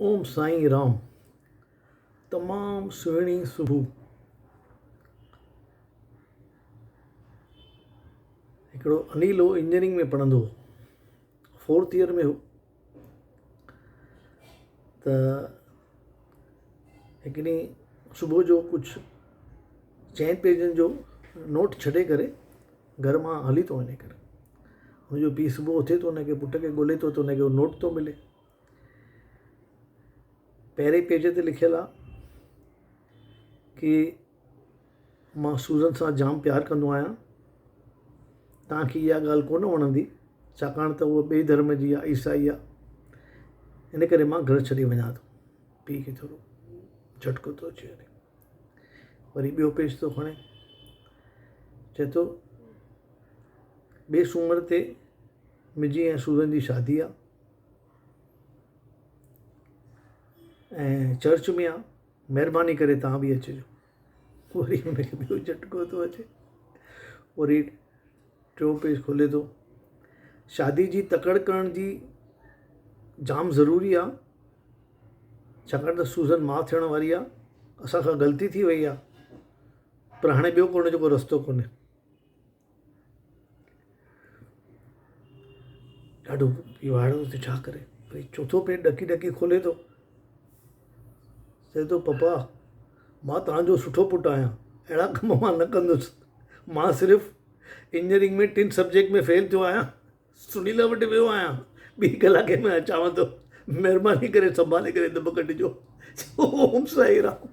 اوم سائين رام. تمام سهڻي صبح. هڪڙو انيل هو انجنيئرنگ ۾ پڙهندو هو. فورٿ ايئر ۾ هو ته هڪ ڏينهن صبح جو ڪجهه چئن پيجن جو نوٽ ڇڏي ڪري گهر مان هلي ٿو وڃي ڪري هن جو پيء صبح اٿي ٿو هن کي پٽ کي ڳولي ٿو ته هن کي نوٽ ٿو ملي پهرين پيج تي لکيل آهي ڪي مان سوزن سان جام پيار ڪندو آهيان. توهان کي اها ڳالهه ڪونه وڻندي، ڇاڪاڻ ته هوء ٻئي ڌرم جي آهي، عيسائي آهي. ان ڪري مان گهر ڇڏي وڃان ٿو. پيء کي ٿورو جهٽڪو ٿو اچي وڃي. وري ٻيو پيج ٿو کڻي. چئي ٿو، ٻئي سومر تي منهنجي ۽ سوزن جي شادي آهي ۽ چرچ ۾ آهي. مهرباني ڪري توهان به اچجو. وري هن کي ٻيو جهٽڪو ٿو اچي. وري ٽيون پيج کولي ٿو. شادي جي تڪڙ ڪرڻ جي جام ضروري آ ڇاڪاڻ ته سوزن ماء ٿيڻ واري آ اسان کان غلطي ٿي وئي آ پر هاڻي ٻيو ڪو ان جو ڪو رستو ڪونهي. ڏاڍو وائڙو ٿو ڇا ڪري وري چوٿون پيج ڏڪي ڏڪي کولي ٿو چئي ٿو پپا مان توهان جو سٺو پٽ آهيان اهڙا ڪم مان نه ڪندس مان صرف انجنيئرنگ ۾ ٽن سبجيڪٽ ۾ فيل ٿيو آهيان سنيلا وٽ ويو آهيان ٻي ڪلاڪي ۾ اچانو ٿو مهرباني ڪري سنڀالي ڪري دٻ ڪڍجو اوم سائي رام.